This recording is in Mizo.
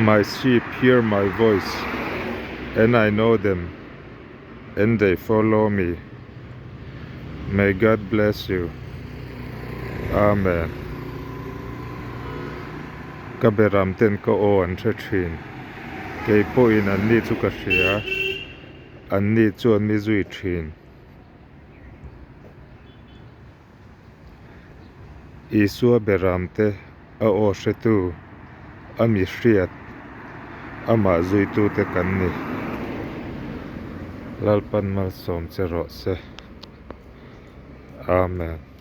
My sheep hear my voice, and I know them, and they follow me. May God bless you. Amen. Ka beram ten ka aw an hre thin. Kei pawhin an ni chu ka hria. An ni chuan mi zui thin. Isua beramte a aw hretu, a mi hriat, amah zuitute kan ni. Lalpan malsawm che rawh se. Amen.